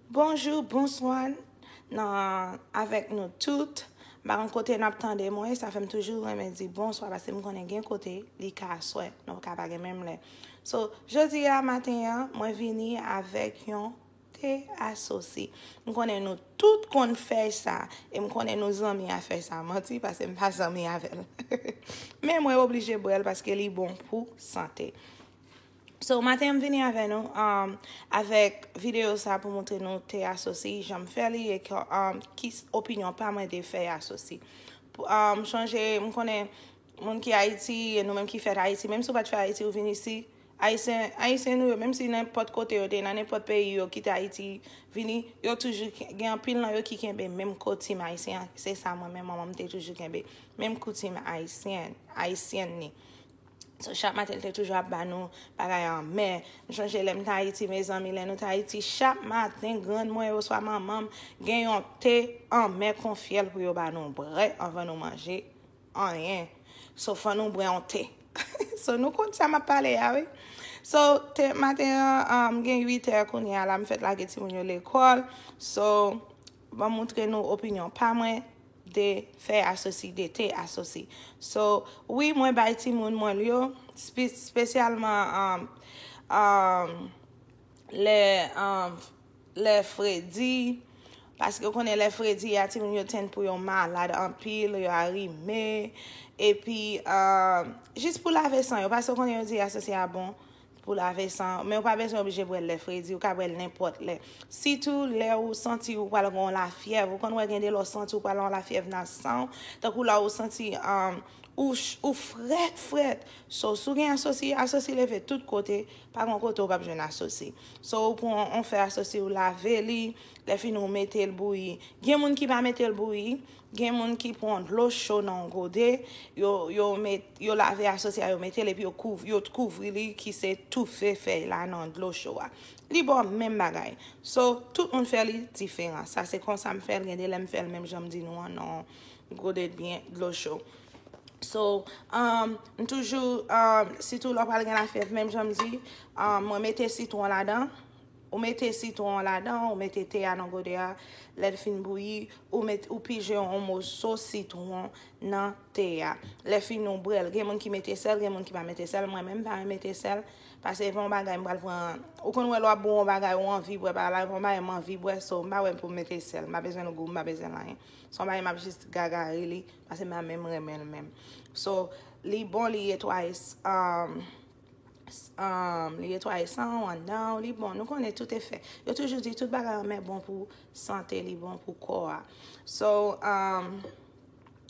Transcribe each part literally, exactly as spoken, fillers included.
Bonjou, bonswa nan avèk nou tout. M pa konn kote n ap tande mwen, sa fè m toujou renmen di bonswa paske m konnen gen kote li ka aswè, nou ka pa gen menm lè. So, jodi a maten an, mwen vini avèk yon te asosi. M konnen nou tout konn fè sa, e m konnen nou zanmi a fè sa. Manti, paske m pa zanmi avè l. Men mwen oblije bwè l paske li bon pou sante. So, maten an m vini avè nou, um, avèk videyo sa pou montre nou te asosi, jan m fè li, e ke, um, ki s- opinyon pa mwen de fè asosi. Pou- Um, chonje, m konnen moun ki Ayiti, e nou menm ki fèt Ayiti, menm si w pa t fèt Ayiti, ou vin isi, Ayisyen, Ayisyen nou yo, menm si nenpòt kote yo te, nan nenpòt peyi yo kite Ayiti, vini, yo toujou ke- gen anpil nan yo ki kenbe menm koutim ayisyen an. Se sa mwen menm, manman m te toujou kenbe. Menm koutim ayisyen, ayisyen ni. So, chak maten, li te toujou ap ba nou bagay anmè. M chonje lè m t Ayiti, mezanmi, lè nou t Ayiti, chak maten, grann mwen yo oswa manman m gen yon te anmè kon fyèl pou yo ba nou bwè anvan nou manje anyen. So, fò nou bwè yon te. So, nou konn sa m ap pale a, wi. So, te maten an, um, gen uit è kounye a la, m fèk lage timoun yo lekòl. So, ban m montre nou opinyon pa mwen de fè asosi, de te asosi. So, wi, mwen bay timoun mwen l yo, spe- espesyalman, um, um, lè, um, lè fredi, paske w konnen lè fredi a, timoun yo tann pou yo malad anpil, yo arime, epi, um, jis pou lave san yo, paske w konnen yo di asosi a bon, pou lave san, men ou pa bezwen oblije bwè l lè fredi, ou ka bwè l nenpòt lè. Sitou lè ou santi ou pral gen yon lafyèv, ou konn wè gen de lè ou santi ou pral gen yon lafyèv nan san w, tankou lè ou santi, um, ou, ch- ou frèt, frèt. So, si w gen asosi, asosi leve tout kote, pa gen kote ou p ap jwenn asosi. So, ou pran yon fè asosi, ou lave li, lè fini ou mete l bouyi. Gen moun ki pa mete l bouyi, Gen moun ki pran dlo cho nan yon gode, yo, yo, met, yo lave asosi a, yo mete l, epi yo, kouv, yo kouvri li, ki se toufe fèy la nan dlo cho a. Li ba w menm bagay. So, tout moun fè li diferan. Sa se konsa m fè l, gen de lè m fè l menm jan m di nou an, nan yon gode byen dlo cho. So, um, m toujou, um, sitou lè w pral gen lafyèv, menm jan m di, um, mwen mete sitwon ladan. Ou mete sitwon an ladan, ou mete te a nan gode a, lè l fin bouyi, ou met, ou pije yon moso sitwon nan te a. Lè fini ou bwè l. Gen moun ki mete sèl, gen moun ki pa mete sèl. Mwen menm m pa renmen mete sèl, paske e pa yon bagay m pral pran. Ou konn wè lè w ap bwè yon bagay, ou anvi bwè bagay la, e pa yon bagay m anvi bwè, so m pa wè pou m mete sèl. M pa bezwen l gou, m pa bezwen l anyen. Se yon bagay m ap jis gagari li, paske m pa menm renmen l menm. So, li bon, li netwaye, um, um, li netwaye san w anndan w, li bon. Nou konnen tout efè. Yo toujou di tout bagay anmè bon pou sante, li bon pou kò a. So, um,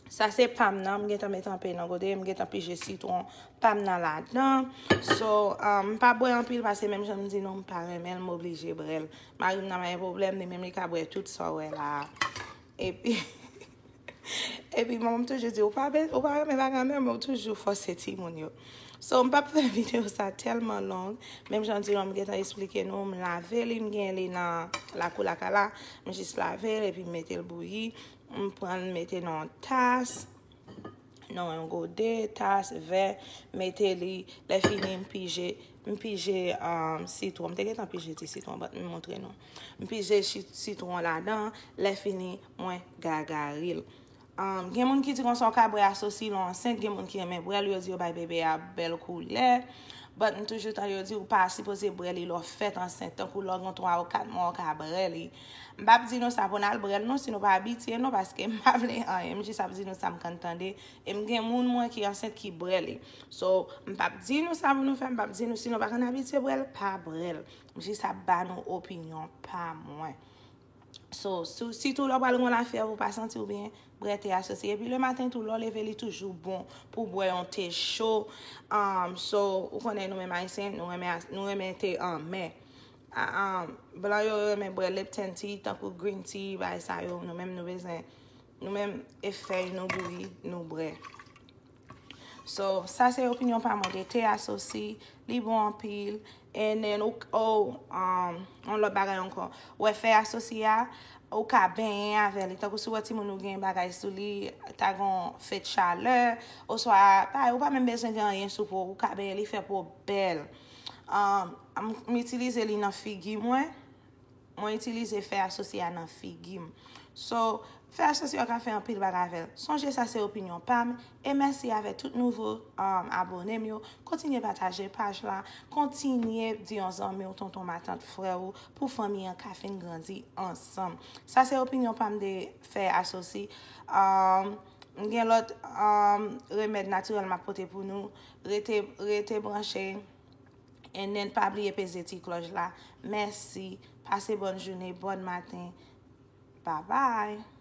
sa se pa m nan, m gentan met anpe nan gode, m gentan pije sitwon pa m nan ladan. So, um, m pa bwè anpil paske menm jan m di nou, m pa renmen l, m oblije bwè l. Mari m nan pa gen pwoblèm, li menm li ka bwè tout sa w wè la a. Epi, epi manman m toujou di, ou pa, be- ou pa renmen bagay anmè, men ou toujou fòse timoun yo. So, m p ap fè videyo sa tèlman long. Menm jan m di nou, m gentan esplike nou, m lave li, m gen li nan lakou lakay la. M jis lave l, epi m mete l bouyi. M pran l, m mete nan yon tas, nan yon gode, tas, vè, mete li. Lè fini, m pije, m pije, um, sitwon. M te gentan pije ti sitwon, but m montre nou. M pije chi- sitwon ladan, lè fini, mwen gagari l. Um, gen moun ki di konsa ou ka bwè asosi lè w ansent, gen moun ki renmen bwè l, yo di yo bay bebe a bèl koulè. But m toujou tande yo di ou pa sipoze bwè li lè w fèk ansent, tankou lè w gen twa ou kat mwa ou ka bwè li. M p ap di nou sa pou n al bwè l non, si nou pa abitye non, paske m pa vle anyen, m jis ap di nou sa m konn tande. E m gen moun mwen ki ansent ki bwè li. So, m p ap di nou sa pou nou fè, m p ap di nou si nou pa konn abitye bwè l, pa bwè l. M jis ap ba nou opinyon pa mwen. So, si- sitou lè w pral gen lafyèv, ou pa santi w byen, bwè te asosi. Epi lematen tou, lè w leve, li toujou bon pou bwè yon te cho. Um, so, ou konnen nou menm Ayisyen, nou renmen, as- nou renmen te anmè. A- um, blan yo renmen bwè Lipton tea, tankou green tea, bagay sa yo. Nou menm nou bezwen, nou menm e fèy nou bouyi, nou bwè. So, sa se opinyon pa mwen de te asosi, li bon anpil. And then, ou, oh, um, yon lòt bagay ankò. Ou wè fèy asosi a, ou ka benyen avè li. Tankou si w wè timoun ou gen bagay sou li, ta gen yon fèt chalè, oswa, pa, ou pa menm bezwen gen anyen sou po, ou ka benyen, li fè po w bèl. Um, m, m itilize li nan figi mwen. mwen itilize fè asosi a nan figi m. So, fè asosi yo ka fè anpil bagay avè l. Sonje sa se opinyon pa m, e mèsi avè tout nouvo um, abone m yo. Kontinye pataje paj la, kontinye di yon zanmi w, tonton, matant, frè w, pou fanmi an ka fin grandi ansanm. Sa se opinyon pa m de fè asosi. Um, m gen lòt um, remèd natirèl m ap pote pou nou. Rete, rete branche. And then pa bliye peze ti klòch la. Mèsi. Pase bòn jounen, bòn maten. Bye bye.